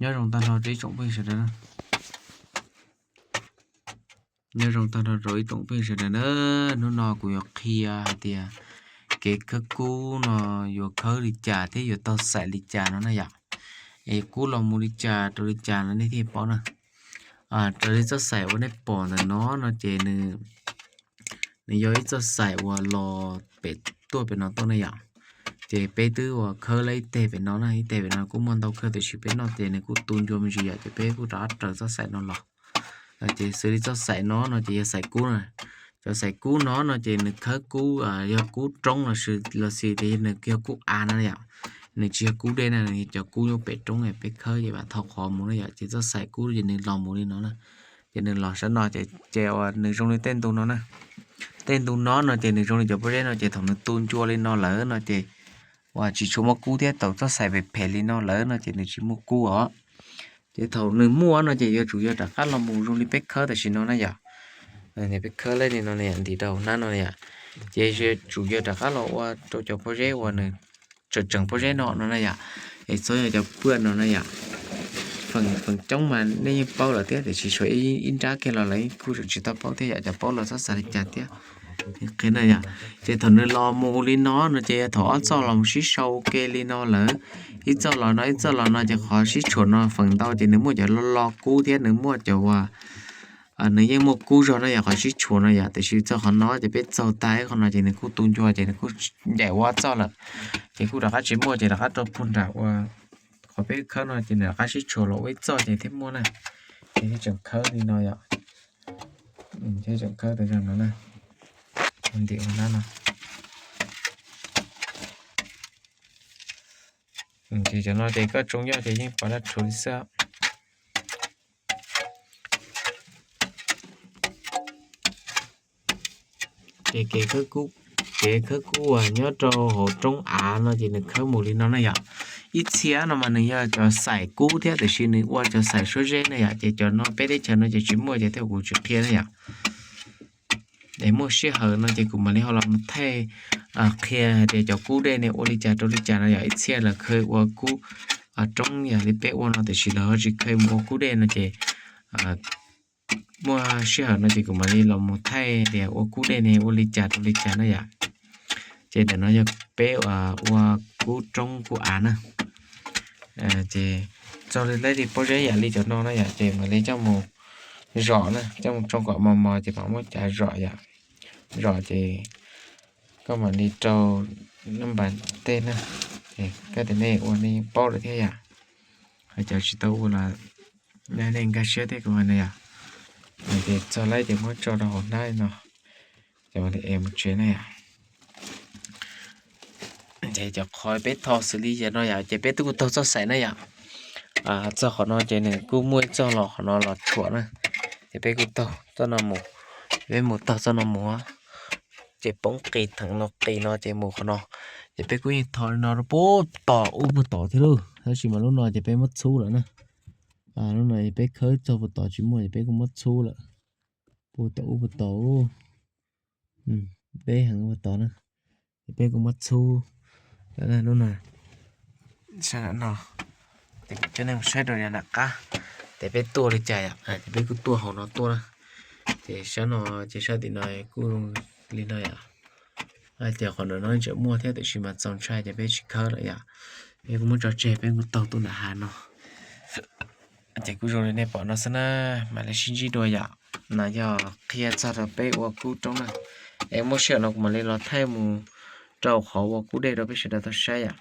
Nyob zoo tag nrho rau ib tsoom phooj ywg sawv daws na. Nyob zoo tag nrho rau ib tsoom phooj ywg sawv daws na. Hnub no kuv yuav qhia hais tias kev khawb kub no yuav khawb li cas thiab yuav taug xaim li cas no na yom. Es kub los mus li cas rau li cas no nej thiaj paub na. Raws li txoj xaim uas nej pom ntawm no no ces nws yog ib txoj xaim uas los pem tuaj pem no tuaj na yom. Ces peb twb uas khawb lawm ib teg pem no na, ib teg pem no kuj muaj ntau kawg tiam sis peb noj ces nws kuj tu ncua me ntsis yom, ces peb kuj rov qab raws txoj xaim no los. Ces xws li txoj xaim no no ces yog xaim kub na. Cov xaim kub no no ces nws khawb kub, yog kub roob los, los sis tias nws yog kub av na yom. Nws tsis yog kub dej na, nws yog cov kub nyob pem roob peb khawb ces vam thau qhov mus na yom. Ces txoj xaim kub ces nws los mus li no na. Ces nws los sab no ces, ces uas nws zoo li tej ntu no na. Tej ntu no no ces nws zoo li cov pob zeb no ces thaum nws tu ncua li no lawm no ces uas tsis tshua muaj kub thiab, thaum txoj xaim phem phem li no lawm no ces nws tsis muaj kub os. Ces thaum nws muaj no ces yuav tsum yog rov qab los mus zoo li peb khawb tam sim no na yom. Peb khawb li no ntim rau hauv hnab no yom. Ces yuav tsum yog rov qab los ua rau cov pob zeb uas nws tseem tseem pob zeb no no na yom. Es txhob yog cov paj no na yom. Feem coob mas nej yeej paub lawm thiab tiam sis tshuav ib nrab kiag los lawv kuj tseem tsis tau paub thiab yom, cov paub los txhob xav li cas thiab. Qhia na yom. Ces thaum nws los mus li no no ces yog thaum ob txoj los mus sib sau ua ke li no lawm, ib txoj los no ib txoj los no ces qhov sib tshuam no feem ntau ces nws muaj cov lo lo kub thiab nws muaj cov uas nws yeej muaj kub zog na yom, qhov sib tshuam no yom. Tiam sis txog qhov no ces peb txaug tag qhov no ces nws kuj tu ncua ces nws kuj ncaim ua ob txoj lawm. Ces kuj rov qab tsis muaj ces rov qab rau puag nram ua qhov peb khawb no ces nws rov qab sib tshuam los ua ib txoj ces thiaj muaj na. Ces thiaj tseem khawb li no yom. Thiaj tseem khawb tas zog no na. Ntim ua nab no. Ces cov no ces koj tsoo yoj ces yeej pov dab rhuav li xwb. Ces kev khawb kub uas nyob rau hauv roob av no ces nws khawb mus li no na yom. Ib txhia no mas nws yog cov xaim kub thiab tiam sis nws ua cov xaim suab zeb na yom, ces cov no peb teb chaws no ces tsis muaj ces thiaj kuv tsis qhia na yom. Es muaj sij hawm no ces kuv mam li ho los mus thaij qhia hais tias cov kub dej ne ua li cas rau li cas no yom. Ib txhia lawv kheev ua kub roob yam li peb ua no tiam sis lawv ho tsis kheev mus ua kub dej no ces muaj sij hawm no ces kuv mam li los mus thaij tias ua kub dej ne ua li cas rau li cas na yom. Ces ntawm no yog peb ua kub roob kub av na. Ces txog li lawv li pob zeb yam li cov no na yom, ces mam li coj mus zom na, coj mus tsoo kom mos mos ces mam muab cav zom yom. Zom ces koj mam li rau naj npas tej na. Koj tias nej ua nej yeej paub lawm thiab yom. Hos cov tsis tau ua los nej nkag siab thiab kuv hais no yom. Ces txog lawm ces muab tso rau hauv hnab li no, ces mam li ev mus tsev na yom. Ces cov qhov peb tho xws li yam no yom, ces peb twb kuj taug txoj xaim na yom. Txog qhov no ces nws kuj muaj ib txoj los qhov no los tshuam na, ces peb kuj taug txoj no mus, peb mus taug txoj no mus, ces poob qis theem no qis no ces mus qhov no, ces peb kuj yeej tho li no rau puag tom ub puag tom thiab lauj, tab sis mas lub no ces peb muab txhub lawm na. Lub no peb khawb txog puag tom tsis muaj ces peb kuj muab txhub lawm, puag tom ub puag tom, peb heev puag tom na, ces peb kuj muab txhub lawm lub no. Sab no, ces coj nej mus saib rau yav nram qab, ces peb tuaj li cas yom, ces peb kuj tuaj hauv no tuaj na. Ces sab no, ces sab tim no kuj li no yom. Hais tias qhov ntawm no tseem muaj thiab tiam sis mas txaus ntshai ces peb tsis khawb lawm yom. Peb kuj muab tso tseg, peb kuj taug tuaj nram hav no. Ces kuj zoo li nej pom no xwb na, mam li sib ntsib dua yom. No yog qhia txog rau peb ua kub roob na. Es muaj sij hawm no kuv mam li los thaij mus rau qhov ua kub dej rau peb sawv daws tau saib yom.